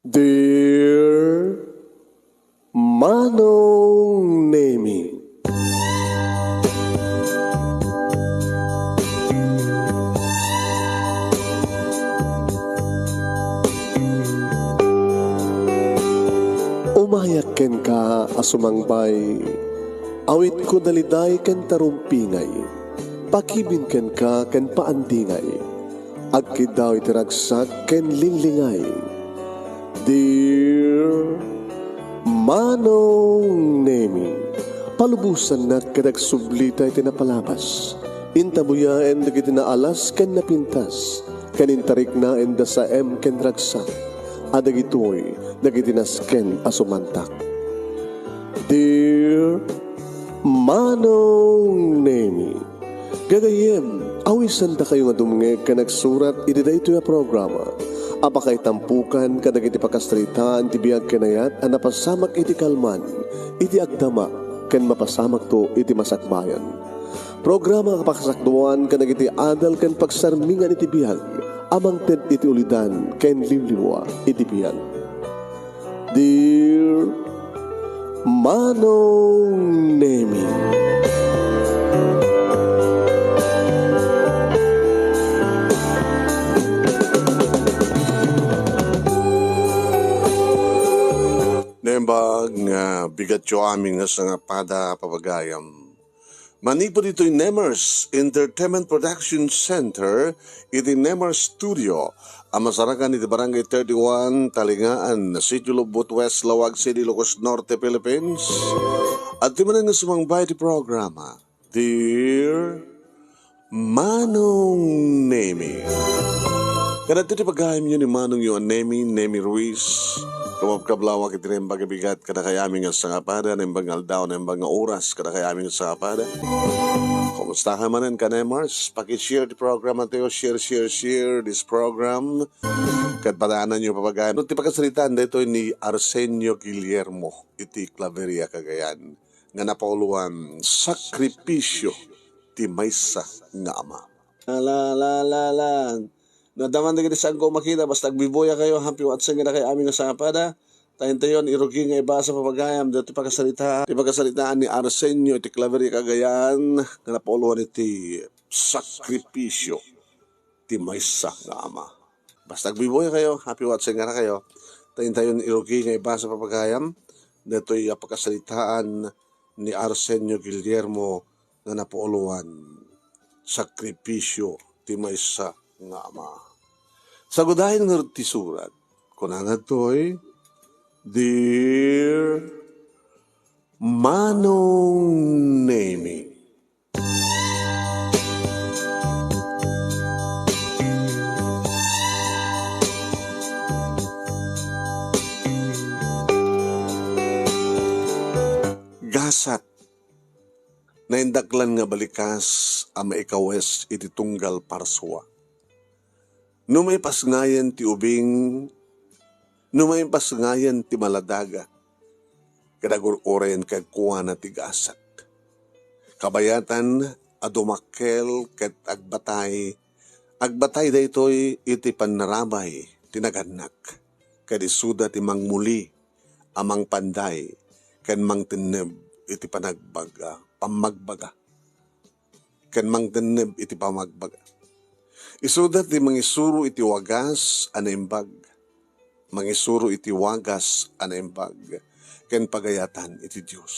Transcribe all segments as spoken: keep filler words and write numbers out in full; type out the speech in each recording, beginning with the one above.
Dear Manong Nemi. Umayak kenka a sumangbay, awitko daliday ken tarumpingay, pakibin kenka ken paandingay. Agkiddaw iti ragsak ken linglingay. Dear Manong Nemi, palubosannak ket agsublita iti napalabas. Intabuyaen dagiti naalas ken napintas, ken intariknaen da saem ken ragsak, a dagitoy dagiti nasken a sumantak. Dear Manong Nemi, gagayyem, awisandakayo nga dumngeg ken agsurat iti daytoy a programa a pakaitampokan kadagiti pakasaritaan ti biag ken ayat a napasamak iti kalman, iti agdama, ken mapasamakto iti masakbayan. Programa a pakasakduan kadagiti adal ken pagsarmingan iti biag a mangted iti ulidan ken liwliwa iti biag. Dear Manong Nemi. Naimbag nga bigatyo amin nga sangapada, papagayam. Manipud ditoy Nemers Entertainment Production Center iti Nemers Studio a masarakan iti Barangay thirty-one, Talingaan, Sitio Lubot West, Laoag City, Ilocos Norte, Philippines. Adtoy manen nga sumangbay iti programa, Dear Manong Nemi. Kadagiti pagayamyo ni Manongyo a Nemi, Nemi Ruiz. Kabkablawak iti naimbag a bigat kadakay amin nga sangapada, naimbag nga aldaw, naimbag nga oras kadakay amin nga sangapada. Kumusta ka manen, ka-Nemers? Paki-share ti programa tayo. Share, share, share this program. Ket padaananyo, papagayam, ti pakasaritaan daytoy ni Arsenio Guillermo iti Claveria, Cagayan, nga napauluan, Sakripisio ti Maysa nga Ama. La, la, la, la. Naddaman dagiti saanko makita, basta agbibuya kayo, happy watching kadakay amin nga sangapada. Tayo-tayon, irugi nga ibasa, papagayam, daytoy pakasarita-, ti pakasaritaan ni Arsenio iti Claveria, Cagayan, nga napauluan iti Sakripisio ti Maysa nga Ama. Basta agbibuya kayo, happy watching kadakayo. Tayo-tayon, irugi nga ibasa, papagayam, daytoy a pakasaritaan ni Arsenio Guillermo nga napauluan, Sakripisio ti Maysa nga Ama. Sagudayen ngarud ti surat. Kunana daytoy, Dear Manong Nemi. Gasat, naindaklan nga balikas a maikawes iti tunggal parsua. No maipasngayen ti ubing, no maipasngayen ti maladaga, ket agur-urayen kenkuana ti gasat. Kabayatan a dumakkel ket agbatay, agbatay daytoy iti pannarabay ti nagannak, ket isuda ti mangmuli a mangpanday ken mangtenneb iti panagbaga, pammagbaga, ken mangtenneb iti pamagbaga. Isuda ti mangisuro iti wagas a naimbag, mangisuro iti wagas a naimbag, ken pagayatan iti Dios.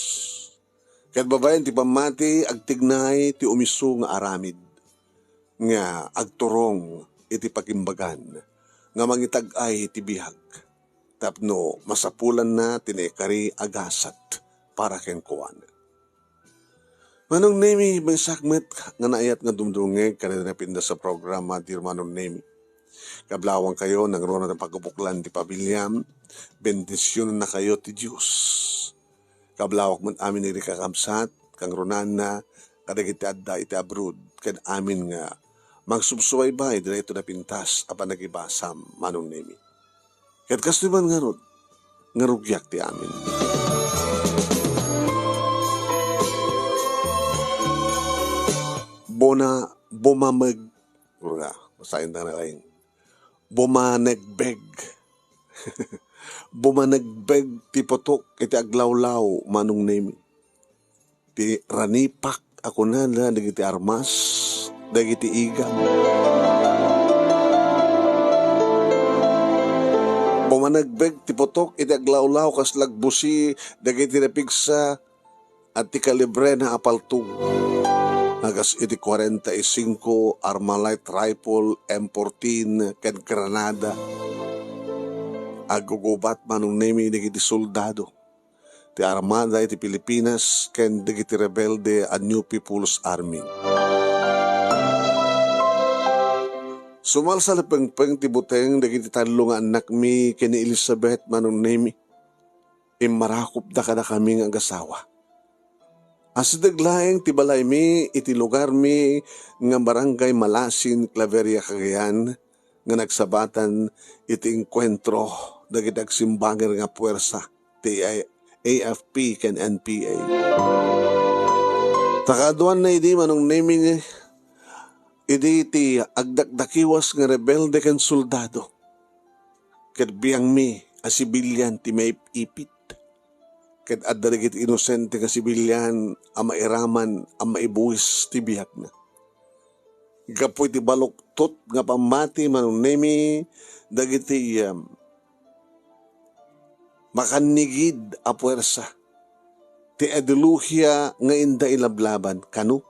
Ket babaen ti pammati, agtignay ti umisu nga aramid nga agturong iti pagimbagan nga mangitag-ay ti biag tapno masapulanna ti naikari a gasat para kenkuana. Manong Nemi, maysak met nga naayat nga dumdumngeg kadagiti napintas a programa, Dear Manong Nemi. Kablawangkayo, nangruna ti pagubuklan ti pamiliam, bendisionannakayo ti Dios. Kablawak met amin iti kakabsat, kangrunana, kadagiti adda iti abroad, ken amin nga magsubsubaybay daytoy napintas a panagibasam, Manong Nemi. Ket kastoy man ngarud, nga rugiak ti amin. Bona, bumameg, nga, basaen ta nga nalaing. Bumanegbeg. Bumanagbeg ti putok iti aglawlaw, Manong Nemi. Ti ranipak a kunana dagiti armas, dagiti igam. Bumanagbeg ti putok iti aglawlaw kas lagbusi dagiti napigsa a ti kalibrena a paltog. Nga kas iti kwarenta y singko, Armalite rifle, M fourteen, ken granada. Aggugubat, Manong Nemi, dagiti soldado ti Armada iti Pilipinas ken dagiti rebelde a New People's Army. Sumalsalipengpeng ti buteng dagiti tallo nga annakmi ken ni Elizabeth, Manong Nemi. Immarakopda kadakami nga agasawa. Asideg laeng ti balaymi iti lugarmi nga Barangay Malasin, Claveria, Cagayan, nga nagsabatan iti engkuentro dagiti agsimbager nga puwersa ti A F P ken N P A. Ta kaaduanna idi, Manong Nemi, idi ti agdakdakiwas nga rebelde ken soldado, ket biangmi a sibilian ti maip-ipit, ket adda dagiti inosente nga sibilian a mairaman a maibuis ti biagna. Gapu iti baluktot nga pammati, Manong Nemi, dagiti, um, makannigid a puwersa ti ideolohiya nga inda ilablaban, kano?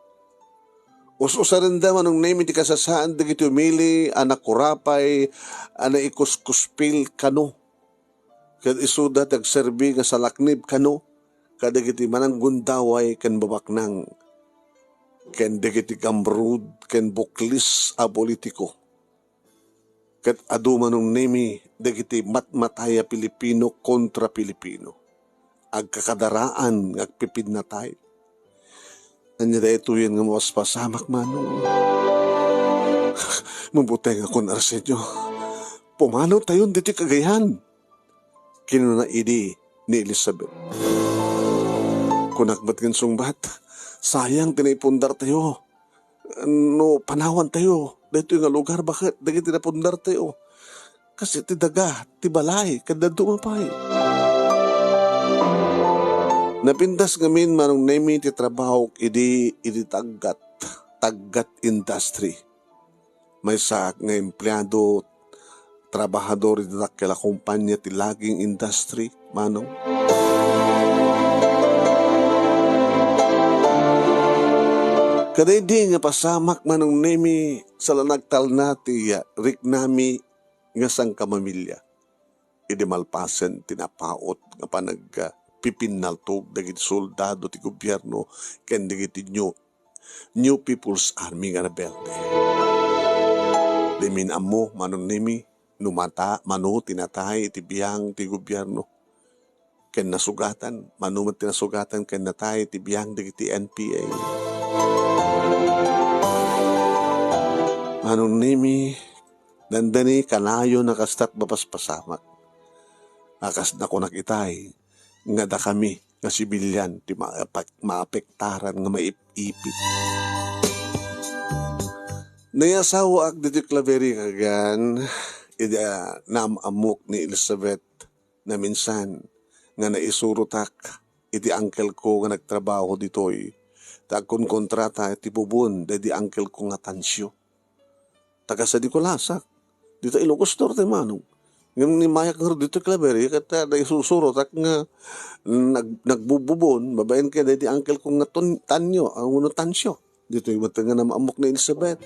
Us-usarenda, Manong Nemi, ti kasasaan dagiti umili a nakurapay a naikuskuspil, kano? Ket isuda ti agserbi nga salaknib, kano? Kadagiti mananggundaway ken babaknang, ken dagiti gamrud ken buklis a politiko. Ket adu, Manong Nemi, dagiti matmatay a Pilipino kontra Pilipino. Agkakadaraan nga agpipinnatay. Ania daytoyen nga mapaspasamak, Manong? Mabuteng a kun, Arsenio. Pumanaw tayon ditoy Cagayan, kinuna idi ni Elizabeth. Kunak met nga insungbat, sayang ti naipundar tayo. No panawan tayo daytoy nga lugar, baket dagiti napundar tayo, kas iti daga ti balay ken dadduma pay. Napintas ngamin, Manong Nemi, ti trabahok idi iti Taggat, Taggat Industry. Maysaak nga empleado, trabahador iti dakkel a kompania ti logging industry, Manong. Kadaydi nga pasamak, Manong Nemi, sala nagtalna ti riknami nga sangkamamilya. Idi malpasen ti napaut nga panagpipinnaltog dagiti soldado ti gobierno ken dagiti New, New People's Army nga rebelde. Dimin ammo, Manong Nemi, no mata, mano ti natay iti biang ti gobierno ken nasugatan, mano met ti nasugatan ken natay iti biang dagiti N P A. Manong Nemi, dandani kanayon a kastat mapaspasamak. A kas nakunak itay, nga dakami nga sibilian ti maapek-, maapektaran nga maip-ipit. Nayasawaak ditoy Claveria, Cagayan, idi, ah, naam-ammok ni Elizabeth. Naminsan nga naisurotak iti uncle ko nga nagtrabaho ditoy, ta agkonkontrata iti bubon daydi uncle ko nga Tancio. Taga San Nicolas, ah. Dita Ilocos Norte, Manong. Ngem ni mayak ngarud ditoy Claveria, ket, ah, naisusurotak nga nag-, nagbububon babaen ken daydi uncle ko nga Ton-, Tanyo, ah, wenno Tancio. Ditoy met nga naam-ammok ni Elizabeth.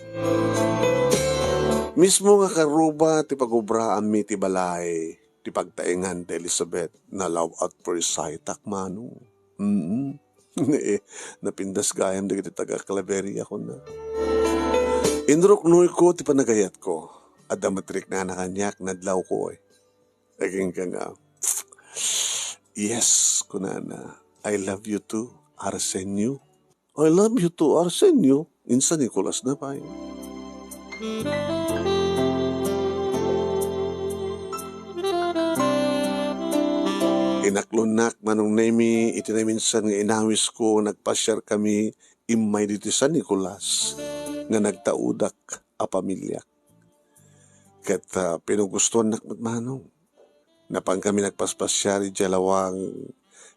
Mismo nga karuba ti pagobraanmi ti balay, ti pagtaengan da Elizabeth, na love at first sight-ak, Manong. Mm. Eh, napintas gayam dagiti taga Claveria, kuna. Inruknoyko ti panagayatko. Adda met riknana kaniak, nadlawko, eh. Agingga nga, "Yes," kunana, "I love you too, Arsenio." "I love you too, Arsenio." Insan Nicolas na pay. Inaklonnak, Manong Nemi, iti naminsan nga inawisko, nagpasiarkami immay ditoy San Nicolas nga nagtaudak a pamiliak. Ket, ah, pinugustoannak met, Manong. Napankami nagpaspasiar idiay lawang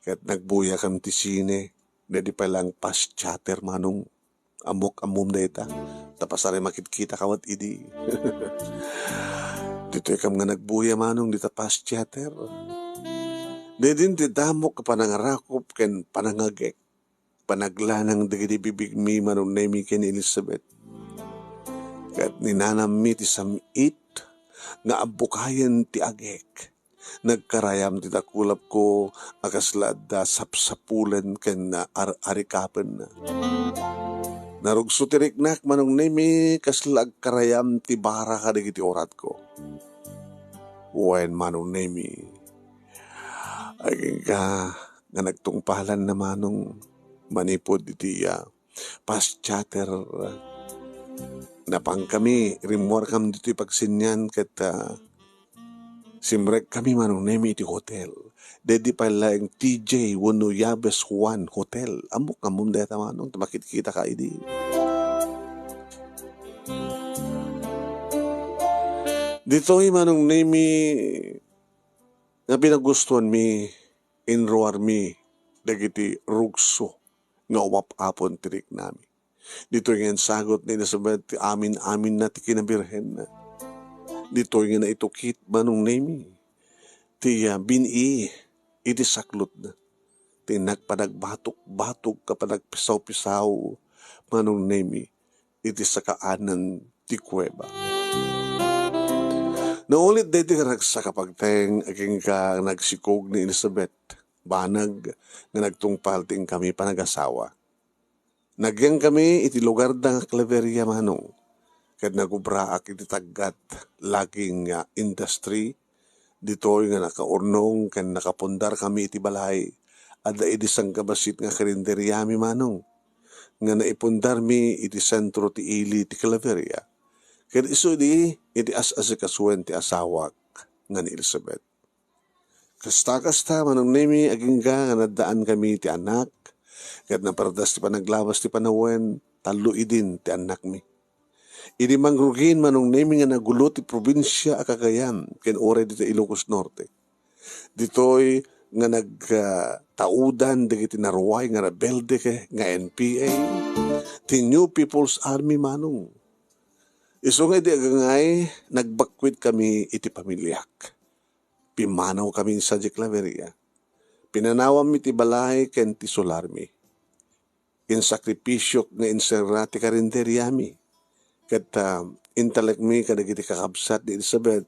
ket nagbuyakami ti sine. Daydi pay laeng Pass Theater, Manong. Ammok ammom dayta. Ta pasar makitkitaka met idi. Ditoykam nga nagbuya, Manong, dita Pass Theater. Daydin ti damok a panangarakop ken panangagek. Panaglanang dagiti bibigmi, Manong Nemi ken Elizabeth. Ket ninanammi ti sam-it nga abbukayen ti agek. Nagkarayam ti dakulapko a kasla adda sapsapulen ken ar-arikapenna. Narugso ti riknak, Manong Nemi, kasla agkarayam ti bara kadagiti uratko. Wen, Manong Nemi, agingga nga nagtungpalan na, Manong, manipud iti, ah, Pass Theater. Napankami, rimmuarkam ditoy pagsenian ket, ah, simrekkami, Manong Nemi, iti hotel. Daydi pay laeng T J wenno Yabes Juan Hotel. Ammok ammom dayta, Manong, ta makitkitaka idi. Ditoy, Manong Nemi, nga pinagustuanmi, inruarmi dagiti rugso nga umap-apon ti riknami. Ditoy nga insagut ni Elizabeth ti amin-aminna ti kinabirhenna. Ditoy nga naitukit, Manong Nemi, ti, ah, bin-i iti saklotna. Ti nagpanagbatok-batok ken panagpisaw-pisaw, Manong Nemi, iti sakaanan ti kuweba. Naulit daytoy nga ragsak a pagteng agingga nagsikog ni Elizabeth, banag nga nagtungpal ti inkami panagasawa. Nagyangkami iti lugarda nga Claveria, Manong, ket nagubraak iti taggat logging nga industry. Ditoy nga nakaurnong ken nakapundarkami iti balay. Adda idi sangkabassit nga karinderiami, Manong, nga naipundarmi iti sentro ti ili ti Claveria. Ket isu idi iti as-asikasuen ti asawak nga ni Elizabeth. Kasta-kasta, Manong Nemi, agingga nga naddaankami ti anak, ket napardas ti panaglabas ti panawen, tallo idin ti annakmi. Idi mangrugin, Manong Nemi, nga nagulo ti probinsia a Cagayan ken uray dita Ilocos Norte. Ditoy nga nag, ah, taudan dagiti naruay nga rebelde ke-, nga N P A, ti New People's Army, Manong. Isu nga idi agangay, nagbakkuitkami iti pamiliak. Pimmanawkami sadiay Claveria. Pinanawammi ti balay ken ti solarmi. Insakripisiok nga inserra ti karinderiami. Ket, ah, intalekmi kadagiti kakabsat ni Elizabeth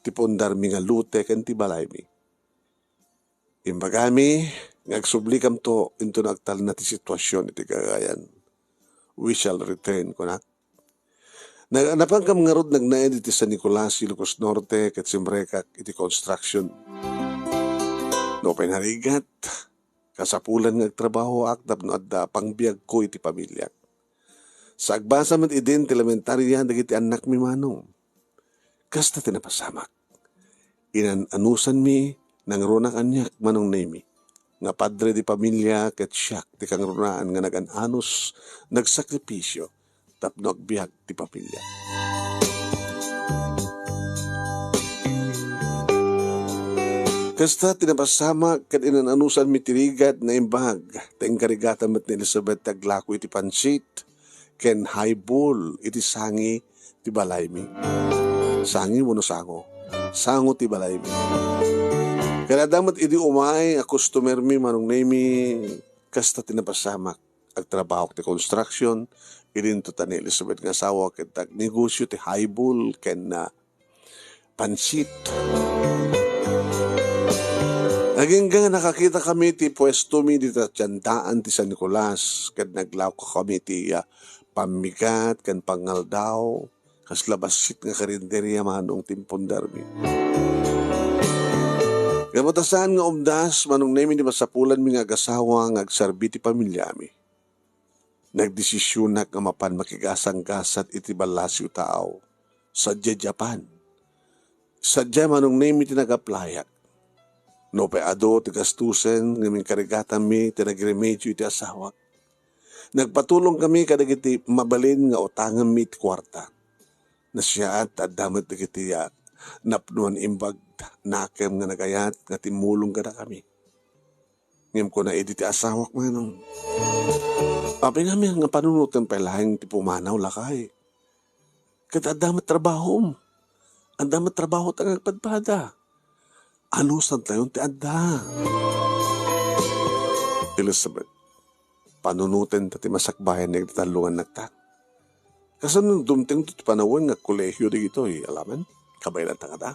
ti pundarmi nga lote ken ti balaymi. Imbagami nga agsublikamto intono agtalna ti situasion iti Cagayan. "We shall return," kunak. Na-, napankam ngarud nagnaed iti San Nicolas, Ilocos Norte, ket simrekak iti construction. Nupay narigat, kasapulan nga agtrabahoak tapno adda pangbiagko iti pamiliak. Sa agbasa met idin ti elementaria dagiti annakmi, Manong. Kasta ti napasamak. Inan-anusanmi, nangruna kaniak, Manong Nemi, nga padre di pamilya ket siak ti kangrunaan nga nagan-anus, nagsakripisio tapno agbiag ti pamilya. Kasta ti napasamak ket inan-anusanmi ti rigat, naimbag ta inkarigatan met ni Elizabeth ti aglako iti pansit ken highball iti sangi ti balaymi. Sangi wenno sango? Sango ti balaymi. Ket adda met idi umay a customermi, Manong Nemi, kasta ti napasamak. Agtrabahoak ti construction, idinto ta ni Elizabeth nga asawa ket agnegosio ti highball ken, ah, pansit. Agingga nga nakakitakami ti puestomi dita tiendaan ti San Nicolas, ket naglawkakami ti, ah, pammigat ken pangaldaw, kasla bassit nga karinderia, Manong, ti impundarmi. Gapu ta saan nga umdas, Manong Nemi, ti masapulanmi nga agasawa nga agserbi ti pamiliami. Nagdesisionak nga mapan makigasanggasat iti ballasiw tao. Sadiay Japan. Sadiay, Manong Nemi, ti nag-applyak. Nupay adu ti gastusen nga inkarigatanmi ti nagremedio iti asawak. Nagpatulongkami kadagiti mabalin nga utanganmi iti kuarta. Nasayaat ta adda met dagiti, ah, napnoan imbag nakem nga nagayat nga timmulong kadakami. Ngem kuna idi ti asawak, Manong, apay ngamin nga panunoten pay laeng ti pumanaw, lakay? Ket adda met trabahom. Adda met trabaho ta nga agpadpada. Anusantayon ti adda? Elizabeth, panunoten ta ti masakbayan nga agtatallongannak ta. Kasano dumtengto ti panawen nga agkolehio dagitoy alamen? Kabaelanta kadi?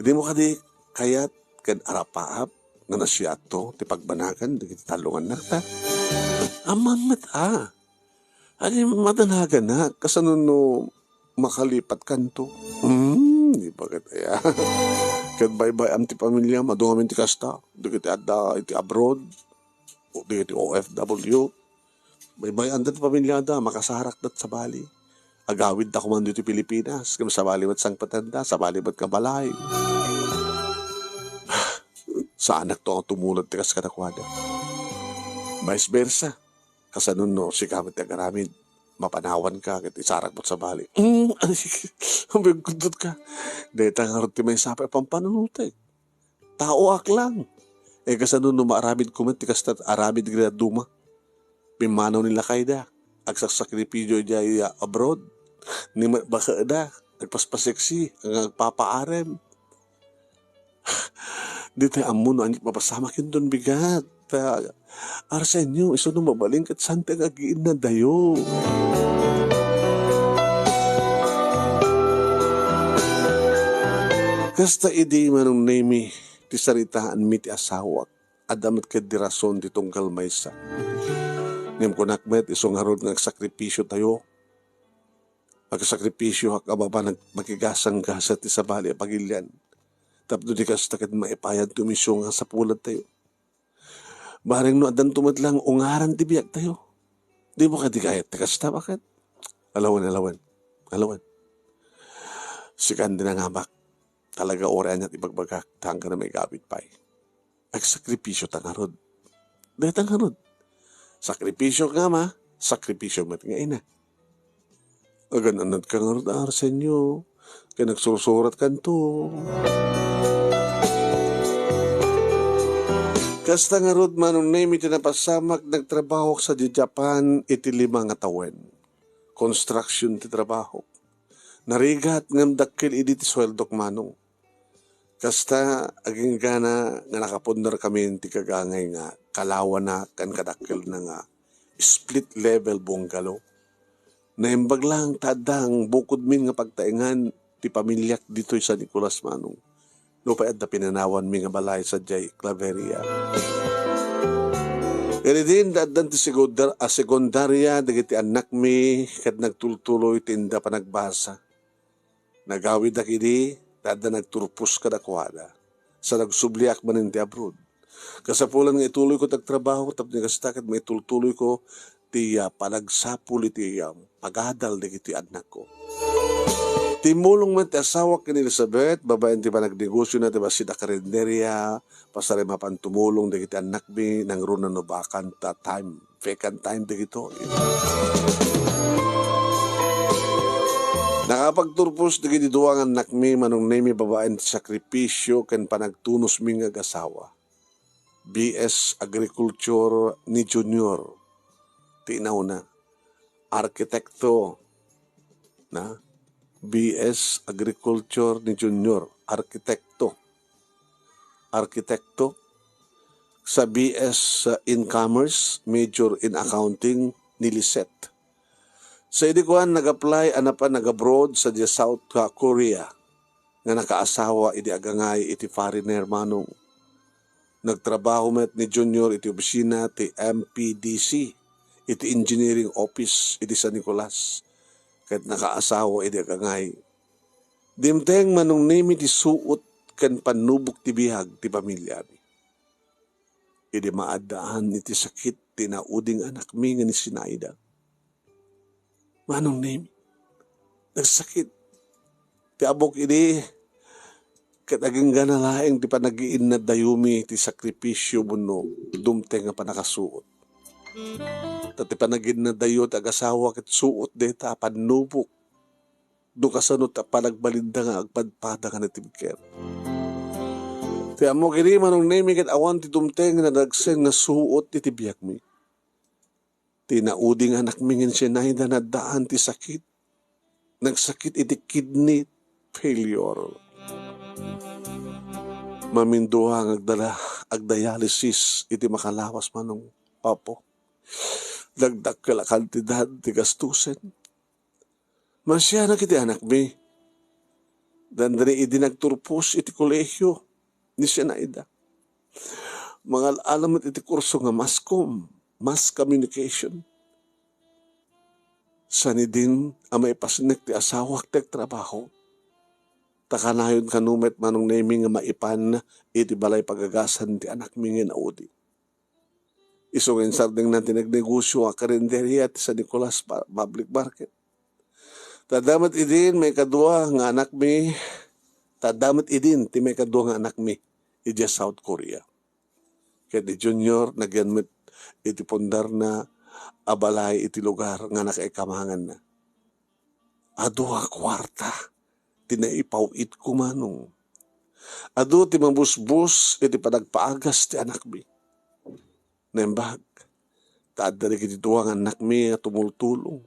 Dimo kadi kayat ken arapaap nga nasiatto ti pagbanagan dagiti tallongannak ta? Ammam met a. Adi madanaganak, kasano no makalipatkanto? Hmm, di ba ket aya? Ket baybay-am ti pamiliam, adu ngamin ti kasta. Dagiti adda iti abroad, o dagiti O F W. Baybay-anda ti pamiliada, makasarakda sabali. Agawidda koma ditoy Pilipinas, ngem sabali met sangpetenda, sabali met nga balay. Saanakto nga tumulad ti kas kadakuada. Vice versa, kasano no sika met ti agaramid, mapanawanka ket isarak met sabali. Mm, ay, sige. Ang bigkudot ka. Dayta ngarud ti maysa pay a pampanunotek. Taoak lang. E, kasano no maaramidko met ti kasta, aramid iti dadduma? Pimmanaw ni lakayda, agsaksakripisio idiay abroad. Ni met baketda, agpaspaseksi, nga agpapaarem. Dita ammo no ania ti mapasamak, inton bigat. Ta, Arsenio, isu no mabalin ket saan ti agiinnadayo. Kasta idi, Manong Nemy, ti saritaanmi ti asawak, adda met ketdi rason ti tunggal maysa. Ngem kunak met, isu ngarud nga agsakripisiotayo. Agsakripisioak a mapan ag-, makigasanggasat ti sabali a pagilian. Tapno di kasta ket maipayan ti umisyo nga sapulantayo. Bareng no addanto met lang ungaran ti biagtayo. Dimo kadi kayat ti kasta, baket? Alawen, alawen. Alawen. Sikan ti nangamak. Talaga, uray aniat ibagbagak, ta anggan a maigawid pay. Agsakripisio ta ngarud. Dayta ngarud. Sakripisio nga ama, sakripisio met nga ina. Agan-anad ka ngarud, Arsenio, ken agsursuratkanto. Kasta ngarud, Manong Nemy, ti napasamak, nagtrabahoak sadiay Japan iti lima nga tawen. Construction ti trabahok. Narigat ngem dakkel idi ti sueldok, Manong. Kasta, aginggana nga nakapundarkamin ti gagangay nga kalawana ken kadakkelna nga split level bungalow. Naimbag lang ta adda nga bukodmin nga pagtaengan ti pamiliak ditoy San Nicolas, Manong. Nupay adda pinanawanmi nga balay sadiay Claveria. Ket idi addan ti segundar-, a sekundaria dagiti annakmi ket nagtultuloy ti inda panagbasa. Nagawidak idi, ta adda nagturpos kadakuada. Sa nagsubliak manen ti abroad. Kasapulan nga ituloyko ti agtrabaho, tapno kasta ket maitultuloyko ti, ah, panagsapul iti, ah, pagadal dagiti annakko. Timmulong met ti asawak ken ni Elizabeth, babaen ti panagnegosiona ti bassit a karinderya, pasar a mapan tumulong dagiti annakmi, nangruna no bakanta time. Vacant time dagitoy. Nakapagturpos dagiti dua nga annakmi, Manong Nemy, babaen ti sakripisio ken panagtunosmi nga agasawa. B S Agriculture ni Junior ti inauna. Arkitekto, na? B S Agriculture ni Junior, arkitekto. Arkitekto. Sa B S in Commerce, major in Accounting ni Lisette. Sa idi kuan, nag-apply a napan nag-abroad sadiay South Korea nga nakaasawa idi agangay iti foreigner, Manong. Nagtrabaho met ni Junior iti opisina ti M P D C iti engineering office iti San Nicolas, ket nakaasawa idi agangay. Dimteng, Manong Nemy, ti suot ken pannubok ti biag ti pamiliami. Idi maaddaan iti sakit ti nauding anakmi nga ni Sinaida. Manong Nemy, nagsakit ti abok idi, ket aginggana laeng ti panagiinnadayomi ti sakripisio wenno dumteng a pannakasuot. Ta ti panagiinnadayo ti agasawa ket suot dayta a pannubok. no kasano ti panagbalinda nga agpadpada nga natibker. Ti ammok idi, Manong Nemi, ket awan ti dumteng nga nadagsen nga suot iti biagmi. Ti naudi nga anakmi ngem Zenaida, naddaan ti sakit. Nagsakit iti kidney failure. Mamindua nga agdala, agdialysis iti makalawas, Manong, Apo. Dagdakkel a kantidad ti gastusen. Masianak iti anakmi. Dandani idi nagturpos iti kolehio ni Zenaida. Mangal-alam met iti kurso nga mass com, mass communication. Saan idin a maipasnek ti asawak ti agtrabaho. Ta kanayon kano met, Manong Nemi, nga maipan iti balay pagagasan ti anakmi nga naudi. Isu nga insardengna ti nagnegosio a karinderia ti San Nicolas Pa-, Public Market. Ta adda met idin maikadua nga anakmi, ta adda met idin ti maikadua nga anakmi idiay South Korea. Ket ni Junior, nagyan met iti pundarna a balay iti lugar nga nakaikamanganna. Adu a kuarta ti naipaw-itko, Manong. Adu ti mabusbos iti panagpaagas ti anakmi. Naimbag, ta adda dagiti dua nga annakmi a tumultulong.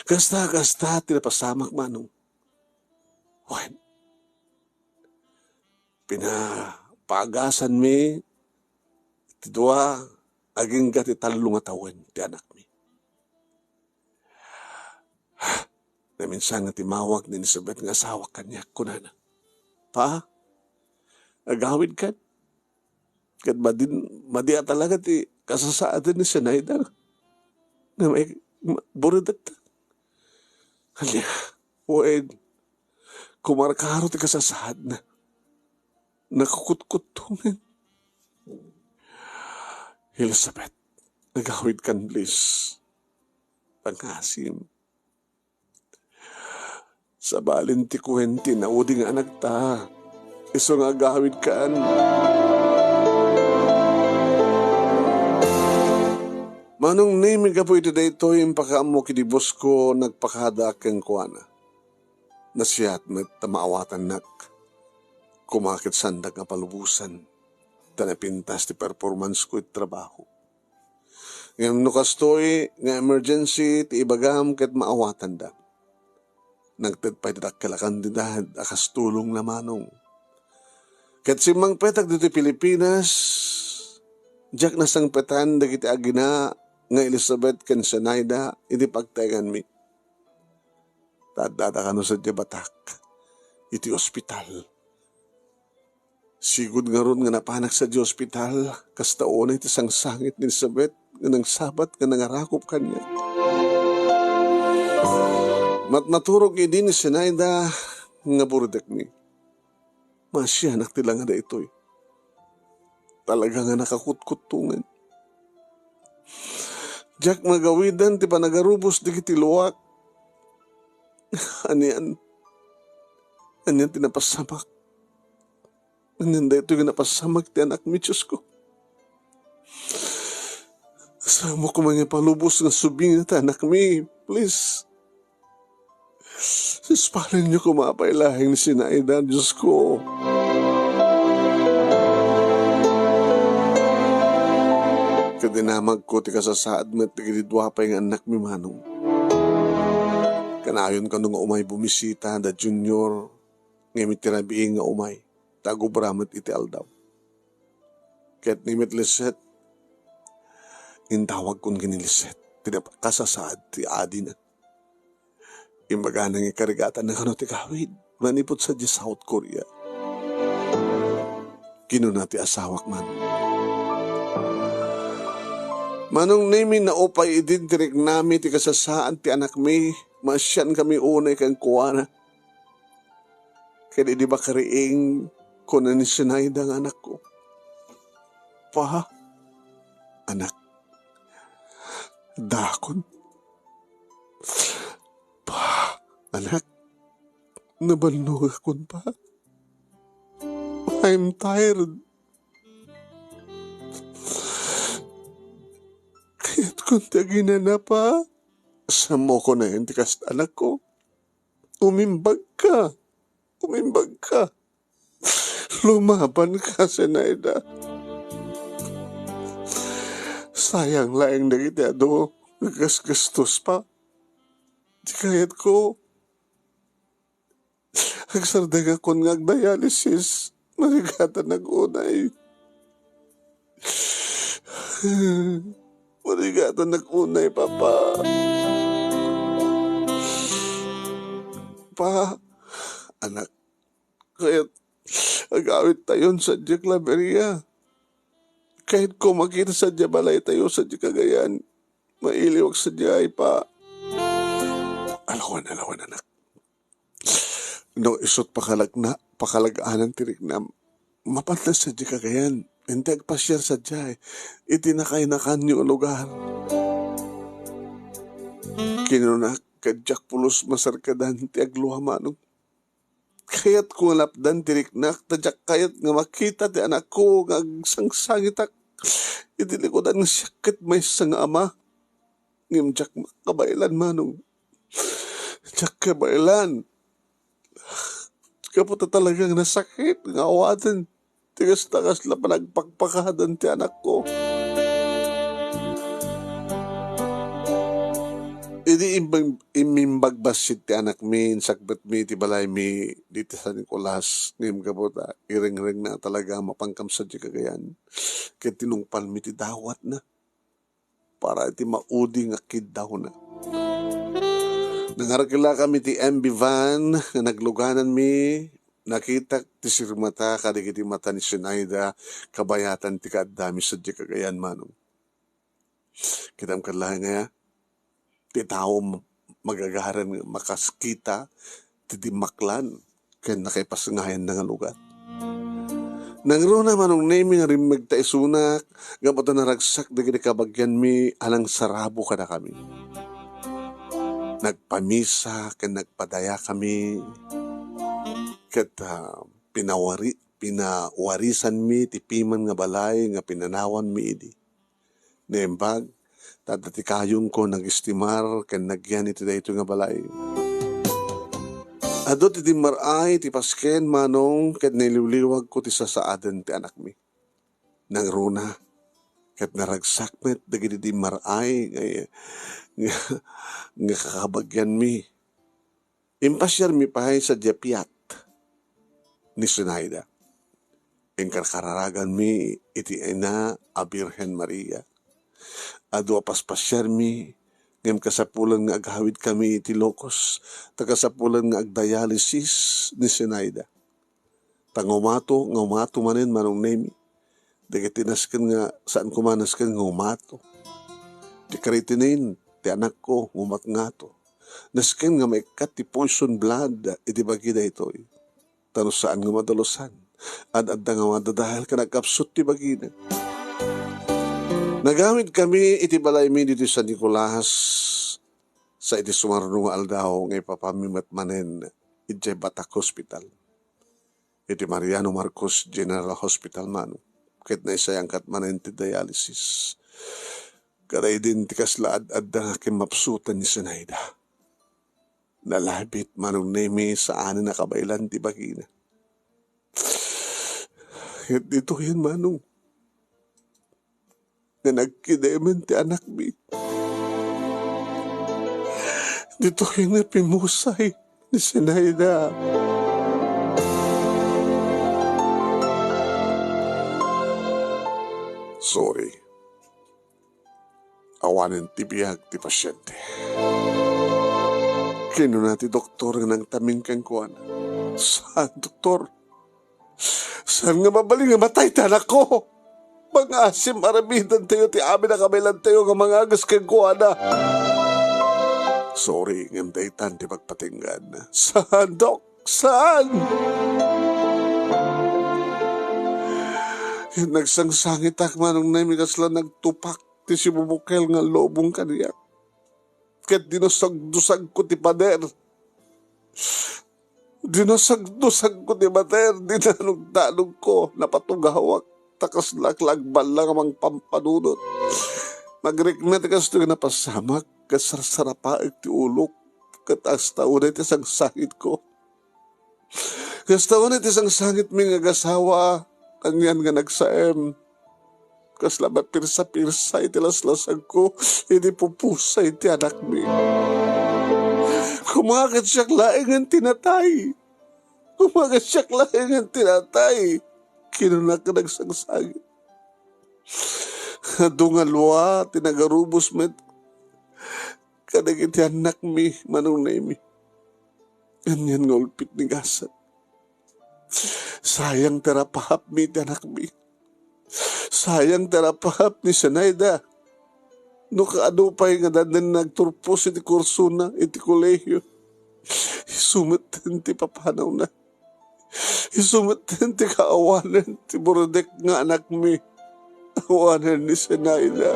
Kasta, kasta ti napasamak, Manong. Wen, pinapaagasanmi ti dua agingga ti tallo nga tawen ti anakmi. Naminsan nga timmawag ni Elizabeth nga asawak kaniak, kunana, "Pa, agawidkan. Ket madi, madi a talaga ti kasasaaden ni Zenaida nga may, ma-, buridekta." Ania, wen, kumarkaro ti kasasaadna. Nakakutkuttong. "Elizabeth, agawidkan, please. Pangasim. Sabalin ti kuen ti naudi nga anakta. Isu nga agawidkan." Manong Nemi, gapu iti daytoy impakaammok idi bosko, nagpakadaak kenkuana. Nasayaat met ta maawatannak. Koma ket saandak nga palubosan ta napintas ti performance ko iti trabaho. Ngem no kastoy nga emergency ti ibagam ket maawatanda. Nagted pay ti dakkel a kantidad a kas tulongna, Manong. Ket simmangpetak ditoy Pilipinas, diak nasangpetan dagiti agina nga Elizabeth ken Zenaida iti pagtaenganmi. Ta addada kano sadiay Batak, iti ospital. Sigud ngarud nga napanak sadiay ospital, kasta unay ti sangsangit ni Elizabeth nga nangsabat nga nangarakop kaniak. Matmaturog idi ni Zenaida nga buridekmi. Masianak ti langa daytoy. Talaga nga nakakutkuttongen. Diak magawidan ti panagarubos dagiti luak. Anian? Anian ti napasamak? Anian daytoy nga napasamak ti anakmi, Diosko? Saan mo koma nga ipalubos nga subing ti anakmi, please. Sispalenyo koma pay laeng ni Zenaida, Diosko. Ket dinamagko ti kasasaad met dagiti dua pay nga annakmi, Manong. Kanayon kano nga umay bumisita da Junior, ngem iti rabii nga umay, ta agubra met iti aldaw. Ket ni met Lisette, intawagkon ken ni Lisette ti nap-, kasasaad ti adina. Imbagana nga ikarigatanna kano ti kawid manipud sadiay South Korea. Kinuna ti asawak man, "Manong Nemi, naupay idin ti riknami ti kasasaad ti anakmi, maasian kami unay kenkuana." Ket idi bakriing, kuna ni Zenaida nga anakko, "Pa, anak, dakon. Pa, anak, nabannogakon, pa. I'm tired. Kayatkon ti aginana, pa." "Sammoko nayen ti kasta, anakko. Umimbagka. Umimbagka. Lumabanka, Zenaida. Sayang laeng dagiti adu nga gasgastos pa. Ti kayatko, agsardengakon nga agdialysis. Marigatanak unay. Marigatanak unay, Papa. Pa, anak, kayat agawidtayon sadiay Claveria. Kayatko makita sadiay balaytayo sadiay Cagayan. Mailiwak sadiay, Pa. Alawan, alawan, anak. No isut' pakalagna, pakalag-anan ti riknam, mapanka sadiay Cagayan, inti agpasiar sadiay iti nakainakanyo a lugar. Kinuna, ket diak pulos masarkadan ti aglua, Manong. Kayatko nga lapdan ti riknak, ta diak kayat nga makita ti anakko nga agsangsangitak iti likudan nga siak ket maysa nga ama. Ngem diak kabaelan, Manong. Diak kabaelan. Gapu ta talagang nasakit nga awaten ti kasta kasla panagpakpakadan ti anakko. Idi imbag-, immimbag bassit ti anakmi, insakbetmi ti balaymi diti San Nicolas, ngem gapu ta irengrengna talaga a mapankam sadiay Cagayan, ket tinungpalmi ti dawatna para iti maudi nga kiddawna. Nangarkilakam iti M V van nga naglugananmi, nakitak ti sirmata kadagiti mata ni Zenaida kabayatan ti kaaddami sadiay Cagayan, Manong. Kitam ket laeng aya, ti tao m-, magagaran nga makaskita ti dimmaklan ken nakaipasngayanna nga lugar. Nangruna, Manong Nemi, nga rimmegta isunak, gapu ta naragsak dagiti kabagianmi a nangsarabo kadakami. Nagpamisa ken nagpadayakami, ket, ah, pinawari-, pinawarisanmi ti piman nga balay nga pinanawanmi idi. Naimbag, ta adda ti kayongko nagistimar ken nagyan iti daytoy nga balay. Adu ti dimmaray ti pasken, Manong, ket nailiwliwagko ti sasaaden ti anakmi. Nangruna, ket naragsak met dagiti dimmaray nga, nga, nga kakabagianmi. Impasiarmi pay sadiay piat ni Zenaida. Inkarkararaganmi iti ina a Birhen Maria. Adu a paspasiarmi, ngem kasapulan nga agawidkami iti Ilocos, ta kasapulan nga agdialysis ni Zenaida. Ta ngumato, ngumato manen, Manong Nemi. Dagiti nasken nga, saan koma nasken nga ngumato. Ti creatinine ti anakko, ngumat ngato. Nasken nga maikkat ti poison blood iti bagi daytoy. Ta no saan nga madalusan, ad-adda nga madadael ken agkapsut ti bagina. Nagawidkami iti balaymi ditoy San Nicolas, sa iti sumarno nga aldaw nga ipapammi met manen idiay Batak Hospital. Iti Mariano Marcos General Hospital, Manong, ket naisayangkat manen ti dialysis. Kadaydin ti kasla ad-adda nga kimmapsutan ni Zenaida. Nalabit, Manong Nemi, saanen a kabaelan ti bagina. Ket ditoyen, Manong, nga nagkidemen ti anakmi. Ditoyen nga pimusay ni Zenaida. Sorry. Awanen ti biag ti pasiente. Kinuna ti doktor nga nangtamin kenkuana. Saan, doktor? Saan nga mabalin nga matay ti anakko? Mangaasim, aramidenyo ti amin a kabaelantayo nga mangagas kenkuana. Sorry, ngem daytan ti pagpatinggan. Saan, Dok? Saan? Nagsangsangitak, Manong Nemi, kasla nagtupak ti sibubukel nga lubong kaniak. Ket dinusagdusagko ti pader. Dinusagdusagko ti pader, dinanugdanugko, napatugawak, ta kasla aglagballang a mangpampanunot. Nagrikna ti kastoy nga napasamak, ket sarsarapaek ti ulok. Ket kasta unay ti sangsangitko. Kasta unay ti sangsangitmi nga agasawa, anian nga nagsaem. Kasla mapirsa-pirsa iti laslasagko, idi pupusa iti anakmi. Kumakit siak laengen ti natay. Kumakit siak laengen ti natay. Kinunak nga nagsangsangit. Adu nga lua ti nagarubos met kadagiti annakmi, Manong Nemi. Anian nga ulpit ni gasat. Sayang ti rapahapmi iti anakmi. Sayang ti rapahap ni Zenaida. No kaano pay nga adda nagturpos iti kursona iti kolehio, isu metten ti papanawna. Isu metten ti kaawanen ti burunek nga anakmi. Awanen ni Zenaida.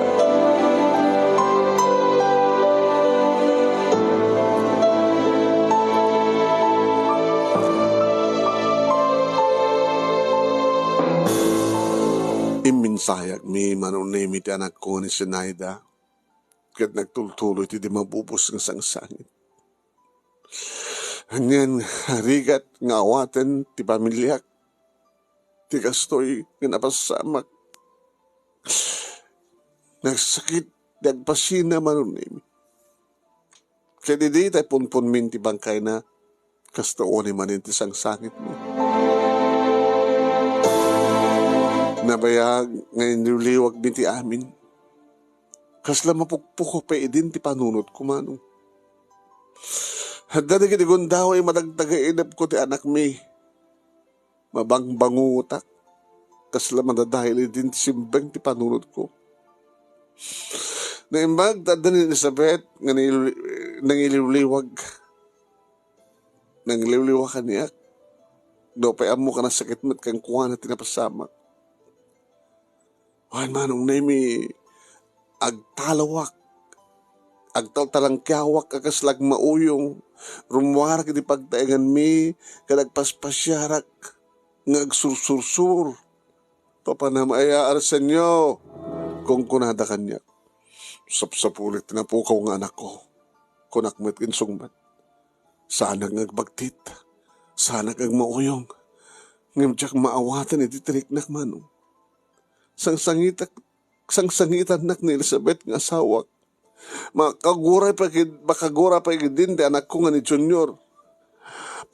Imminsayagmi, Manong Nemi, ti anakko ni Zenaida, ket nagtultuloy ti di mabubos nga sangsangit. Anian nga rigat nga awaten ti pamiliak ti kastoy nga napasamak. Nagsakit ti agpasina, Manong Nemi. Ket idi tay punponmin ti bangkayna, kasta unay manen ti sangsangitmi. Nabayag nga inliwliwagmi ti amin. Kasla mapukpukok pay idin ti panunotko, Manong. Adda dagiti gundaway madagdagiti inepko ti anakmi. Mabangbangutak. Kasla madadael idin ti simbeng ti panunotko. Naimbag ta adda ni Elizabeth nga nangil-, nangiliwliwag. Nangliwliwa kaniak. Daw pay ammo nga nasakit met kenkuana ti napasamak. Wen, Manong Nemi, agtalawak, agtaltalangkiawak a kasla agmauyong, rummuarak iti pagtaenganmi, ket agpaspasiarak nga agsursursur. Papa, Mama, aya, Arsenio, kunkunada kaniak. Sapsapulik ti napukaw nga anakko. Kunak met insungbat. Saanak nga agbagtit. Saanak nga agmauyong. Ngem diak maawatan iti tiriknak, Manong. Sangsangitak, sangsangitannak ni Elizabeth nga asawak. Makaguray pay ket, makaguray pay ket din ti anakko nga ni Junior.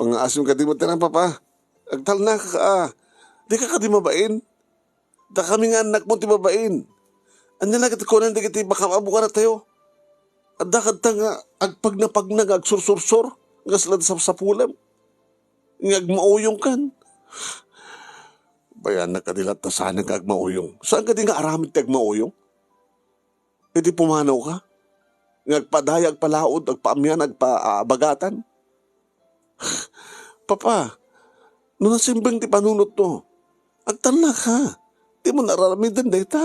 Pangngaasim kadi met, Papa. Agtalnaka, a. Dika kadi mabain? Dakami nga annakmo ti babain. Ania la ket kunan dagiti makaammo kadatayo? Adda kadta nga agpagnapagna nga agsursursur, nga sila sapsapulem, nga agmauyongkan. Bayanak kadi latta saan nga agmauyong. Saan kadi nga aramid ti agmauyong? Idi pumanawka, nga agpadaya, agpalaod, agpaamian, agpaabagatan. Papa, no nasimbeng ti panunotmo, agtalnaka. Dimo nararamiden dayta.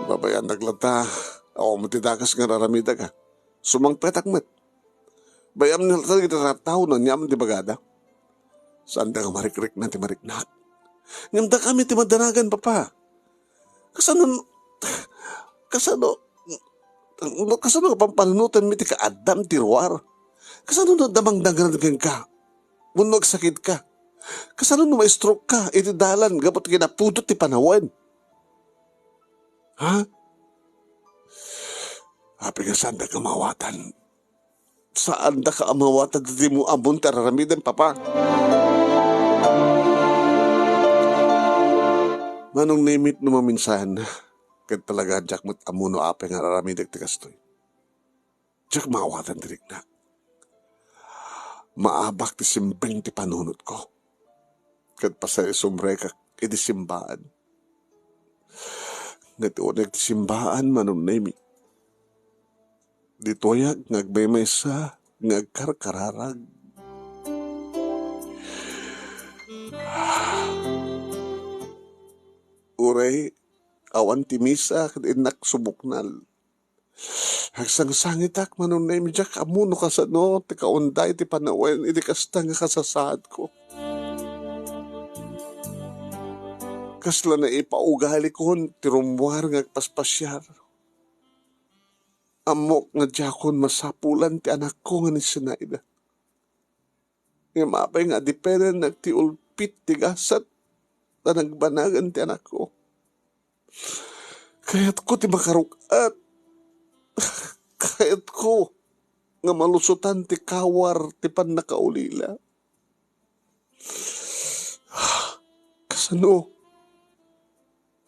Babayanak latta, awan met ti dakes nga raramidak, a. Sumangpetak met. Bay-am ni latta dagiti tattao no aniaman ti bagada. Saanda nga marikrikna ti mariknak. Ngem dakami ti madanagan, Papa. Kasano, kasano, kasano nga pampanunotanmi ti kaaddam ti ruar? Kasano no damangdangan kenka? Wenno agsakitka? Kasano no ma-stroke ka iti dalan gapu ta kinapudot ti panawen? Ha? Apay nga saanda nga maawatan? Saandaka a maawatan ti dimo ammon ti ar-aramidem, Papa. Manong Nemi, no maminsan, ket talaga diak met ammo no apay nga ar-aramidek ti kastoy. Diak maawatan ti riknak. Maabak ti simbeng ti panunotko. Ket pasaisumrekak iti simbaan. Ngem uneg ti simbaan, Manong Nemi. Ditoyak nga agmaymaysa nga agkarkararag. Uray awan ti misa ket innak subuknal. Agsangsangitak, Manong Nemi, diak ammo no kasano ti kaunda iti panawen iti kasta nga kasasaadko. Kasla naipaugalikon ti rummuar nga agpaspasiar. Ammok nga diakon masapulan ti anakko nga ni Zenaida. Ngem apay nga adipenennak ti ulpit ti gasat ta nagbanagan ti anakko? Kayatko ti makaruk-at. Kayatko nga malusotan ti kawar ti pannakaulila. Kasano?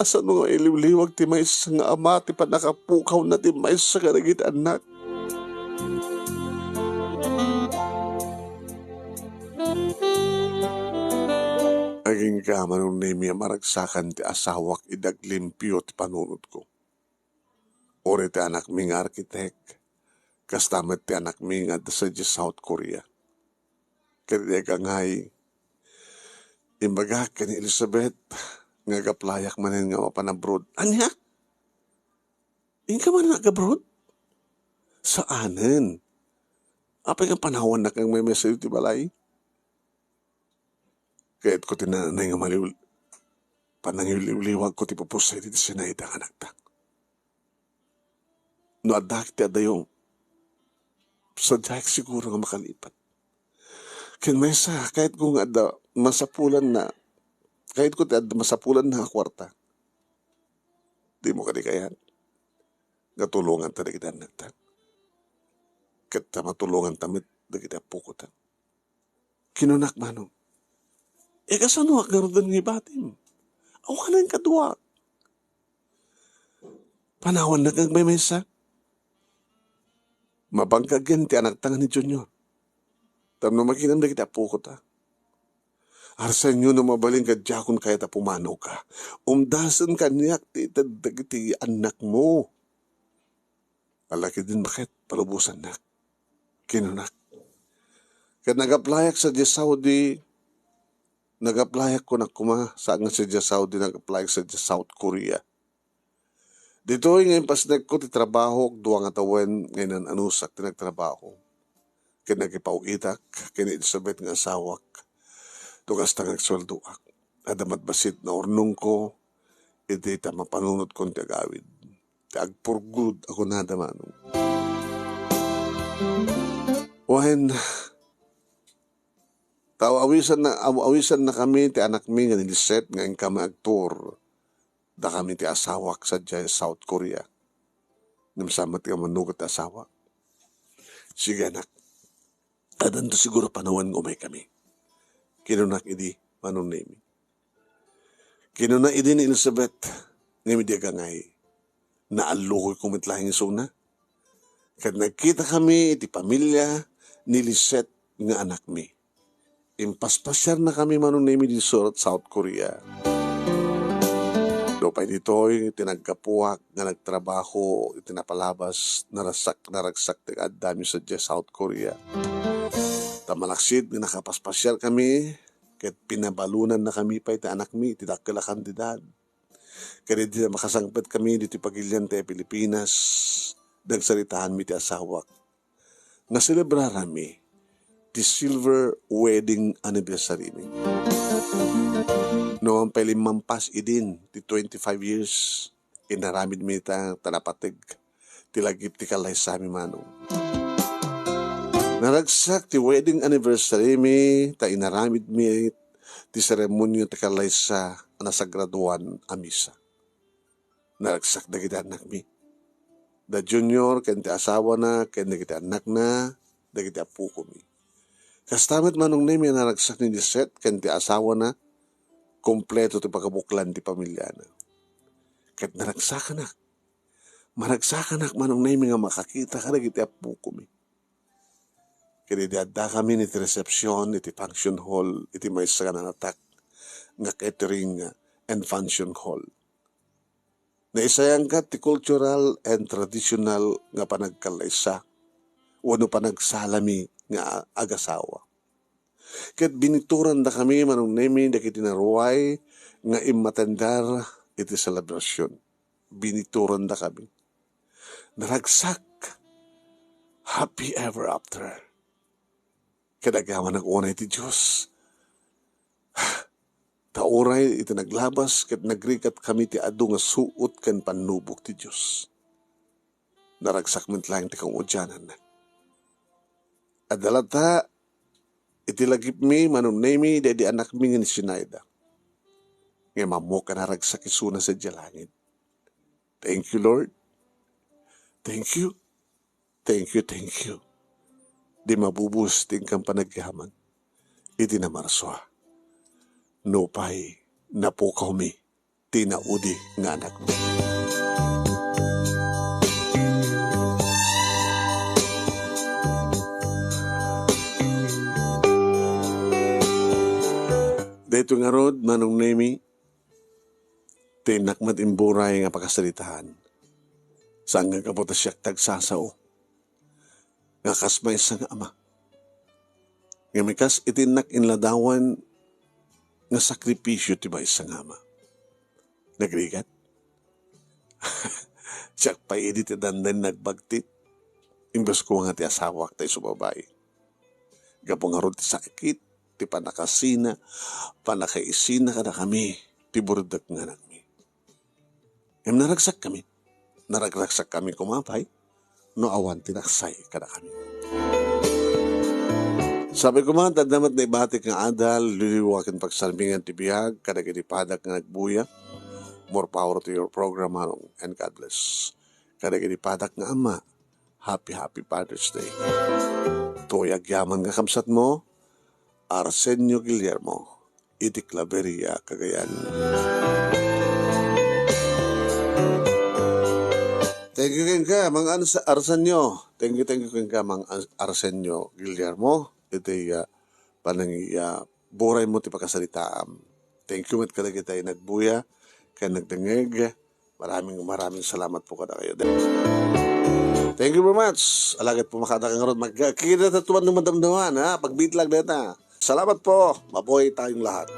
Asano nga iliwliwag ti maysa nga ama ti pannakapukawna ti maysa kadagiti annak? Agingga, Manong Nemi, a maragsakan ti asawak idi aglimpio ti panunotko. Uray ti anakmi nga arkitek, kasta met ti anakmi nga adda sadiay South Korea. Ket idi agangay, imbagak ken ni Elizabeth nga agaplayak manen nga mapan abroad. Ania? Inka manen ag-abroad? Saanen. Apay nga panawannak nga agmaymaysa iti balay? Kayatko ti nanay nga maliw-, panangiliwliwagko ti pupusay iti Zenaida nga anakta. No adda ti adayo, sadiak siguro nga makalipat. Ken maysa, kayatko nga adda masapulanna, kayatko ti adda masapulanna nga kuarta. Dimo kadi kayat nga tulonganta dagiti annakta? Ket ta matulonganta met dagiti appokota. Kinunak, Manong, "E, kasanoak ngaruden nga ibatim? Awanen kaduak. Panawannak nga agmaymaysa. Mabangkagen ti anakta nga ni Junior. Tapno makinem dagiti appokota. Arsaenyo no mabalin nga diakon kayat a pumanaw ka. Umdasen kaniak ti ited dagiti annakmo." "Ala, ket din, baket, palubosannak," kinunak. Ket nag-applyak sadiay Saudi, nag-applyak kunak koma, saan nga sadiay Saudi, nag-applyak sadiay South Korea. Ditoy nga impasnekko ti trabahok, dua nga tawen nga inan-anusak ti nagtrabaho. Ket nakipaw-itak ken ni Elizabeth nga asawak. No kasta nga agsueldoak, adda met bassit naurnongko iti ta mapanunotkon ti agawid, ti agpurgod a kunada, Manong. Wen, ta aw-awisanna, aw-awisannakami ti anakmi nga ni Lisette nga inkami agtur. Dakami ti asawak sadiay South Korea. Ngem saan met nga mannugot ti asawa. "Sige, anak. Addanto siguro panawen nga umaykami," kinunak idi, Manong Nemi. Kinuna idi ni Elizabeth, ngem idi agangay, naallukoyko met laeng isuna. Ket nagkitakami iti pamilia ni Lisette nga anakmi. Impaspasiarnakami, Manong Nemi, idi Seoul, South Korea. Nupay ditoy, ti naggapuak nga nagtrabaho iti napalabas, naragsak, naragsak ti addami sadiay South Korea. Ta malaksid nga nakapaspasiarkami, ket pinabalonannakami pay ti anakmi iti dakkel a kantidad. Ket idi makasangpetkami ditoy pagilian ti Pilipinas, nagsaritaanmi ti asawak nga selebrarami ti silver wedding anniversary mi. No, awan pay limmampas idin ti twenty-five years, inaramidmi ta, ta napateg ti lagip ti kallaysami, Manong. Naragsak ti wedding anniversary mi, ta inaramidmi ti seremonia ti kallaysa a nasagradoan a misa. Naragsak dagiti annakmi, da Junior ken ti asawana ken dagiti annakna, dagiti appokomi. Kasta met, Manong Nemi, a naragsak ni Lisette ken ti asawana, kompleto ti pakabuklan ti pamiliana. Ket naragsakanak, maragsakanak, Manong Nemi, nga makakita kadagiti appokomi. Ket idi addakami iti reception iti function hall iti maysa nga nanatak nga catering and function hall, naisayangka ti cultural and traditional nga panagkallaysa wenno panagsalami nga agasawa. Ket biniturandakami, Manong Nemi, dagiti naruay nga immatender iti selebrasion. Biniturandakami. Naragsak. Happy ever after. Ket agyamanak unay ti Dios. Ta uray iti naglabas ket nagrigat kami ti adu nga suot ken pannubok ti Dios. Naragsak met laeng ti kaudiananna. Adda latta iti lagipmi, Manong Nemi, daydi anakmi nga ni Sinaida. Ngem ammok a naragsak isuna sadiay langit. Thank you, Lord. Thank you. Thank you, thank you. Di mabubos ti inkam panagyaman iti namarsua. Nupay napukawmi ti naudi nga anakmi. Daytoy ngarud, Manong Nemi, ti innak met imburay nga pakasaritaan. Saan nga gapu ta siak ti agsasao nga kas maysa nga ama. Ngem kas iti innak inladawan nga sakripisio ti maysa nga ama. Nagrigat? Siak pay idi ti dandan nagbagtit. Imbes ko nga ti asawak ta isu babai. Gapu ngarud ti sakit, ti pannakasina, pannakaisina kadakami, ti buruddek nga anakmi. Ngem naragsakkami. Naragragsakkami koma pay no awan ti naksay kadakami. Sabi koma, adda met naibatik nga adal, liwliwa ken pagsarmingan ti biag kadagiti padak nga nagbuya. More power to your program, Manong, and God bless. Kadagiti padak nga ama, happy, happy Father's Day. Toy agyaman nga kabsatmo, Arsenio Guillermo, iti Claveria, Cagayan. Thank you kenka, Mang Ans-, Arsenio. Thank you, thank you kenka, Mang Ans-, Arsenio Guillermo. Iti, ah, panangi-, ah, buray mo ti pakasaritaam. Thank you met kadagiti nagbuya ken nagdengngeg. Maraming, maraming salamat po kadakayo. Thank you very much. Alagad po makada ka ngarud, magkita ta tuman ng madamdaman, ha? Pagbitlag deta. Salamat po. Mabuhay tayong lahat.